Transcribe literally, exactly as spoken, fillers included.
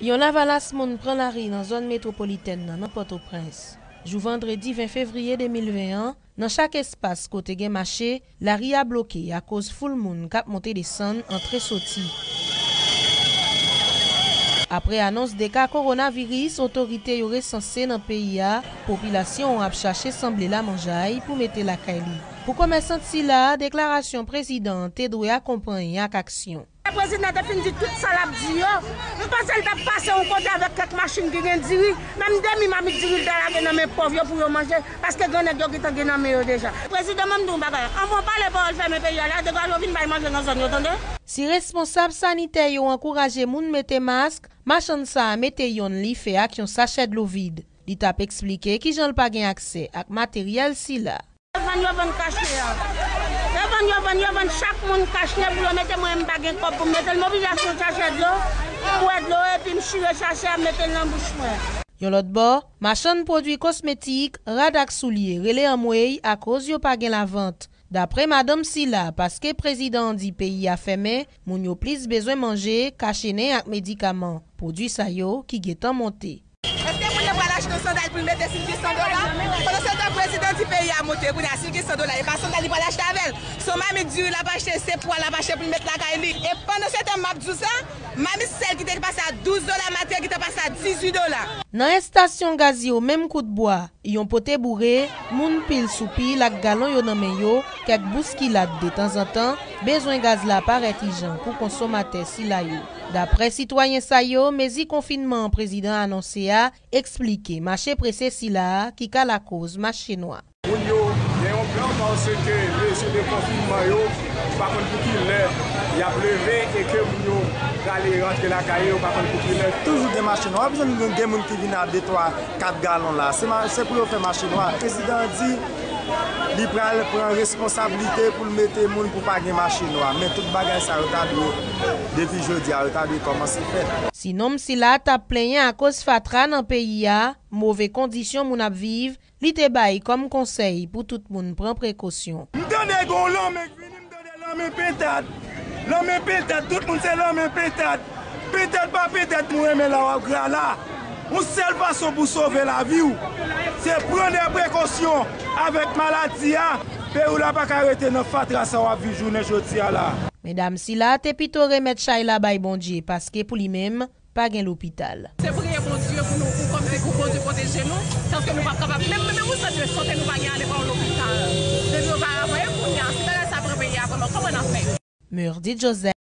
Yon lavalas moun pran lari nan zòn metwopolitèn nan, nan Pòtoprens. Jou vandredi ven fevriye de mil ven an, nan chak espas kote gen mache, lari a bloke akoz foul moun k ap monte desann, antre soti. Apre anons de ka kowonaviris otorite yo resanse nan peyi a, popilasyon an ap chache sanble lamanjay pou mete lakay li. Pou komèsant sila, deklarasyon prezidan an te dwe akonpaye ak aksyon. Prezidan te fin di tout sa l ap di yo. M panse l t ap pase yon kote avèk kèk machin ki gen diri. Menm demi mamit diri l ta lage nan men pòv yo pou yo manje, paske grannèg yo gentan gen nan men yo deja. Prezidan, ban m di w yon bagay. Anvan w pale pawòl fèmen peyi a la, degaje w vin bay manje nan zòn yo, tande? Si responsab sanitè yo ankouraje moun mete mask, machann sa a mete yonn li fè ak yon sachè dlo vid. Li t ap eksplike kijan l pa gen aksè ak materyèl sila. Yo vann, yo vann kachne a. Yo vann, yo vann, yo vann chak moun kachne pou yo mete, mwen menm m pa gen kòb pou m mete l. M oblije achte yon sachè dlo, m bwè dlo epi m chire sachè a, m mete l nan bouch mwen. Yon lòt bò, machann pwodui kosmetik, rad ak soulye rele anmwey akoz yo pa gen lavant. Dapre madanm sila, paske prezidan an di peyi a fèmen, moun yo plis bezwen manje, kache nen ak medikaman. Pwodui sa yo ki gentan monte. Èske moun nan pral achte yon sandal pou l mete si l gen san dola? Pandan se tan prezidan di peyi a monte, kounye a si l gen san dola, e pa sandal li pral achte avè l. Se yon mamit diri l ap achte, se pwa l ap achte pou l met lakay li. E pandan se tan m ap di w sa, mamit sèl ki te pase a douz dola, materyèl ki te pase a dizuit dola. Nan estasyon gaz yo, menm kout bwa, yon pote boure, moun pil sou pil ak galon yo nan men yo, kèk bouskilad detanzantan, bezwen gaz la parèt ijan pou konsomatè sila yo. Dapre sitwayen sa yo, mezi konfinman an prezidan anonse a eksplike mache prese sila a ki ka lakoz mache nwa. Moun yo gen yon plan paske mezi de konfinman yo, yo pa konn pou ki lè y ap leve e ke moun yo prale rantre lakay yo, yo pa konn pou ki lè. Toujou gen mache nwa. W ap jwenn gen moun ki vin a de, twa, kat galon la. Se ma-, se pou yo fè mache nwa. Prezidan an di li pral pran responsablite pou l mete moun pou pa gen mache nwa. Men tout bagay sa yo ta dwe, depi jodi a, yo ta dwe kòmanse fèt. Si nonm sila t ap plenyen akoz fatra nan peyi a, move kondisyon moun ap viv, li te bay kòm konsèy pou tout moun pran prekosyon. M tande gen yon lanmen k vini, m tande lanmen pentad. Lanmen pentad, tout moun se lanmen pentad. Pentad pa pentad, m renmen la w ap gra la. Yon sèl fason pou sove lavi w, se pran de prekosyon avèk maladi a. Peyi w la pa ka rete nan fatra sa w ap viv jounen jodi a la. Medam sila te pito remèt chay la bay Bondye, paske pou li menm, pa gen lopital. Se priye Bondye pou nou, pou kòmsi pou Bondye pwoteje nou, paske nou p ap kapab, menm, menm yon sant de sante nou pa gen ale pa yon lopital. Depi oparavan, e kounye a, si bagay sa pran peyi a, vrèman, kòman n ap fè? Murdy Joseph.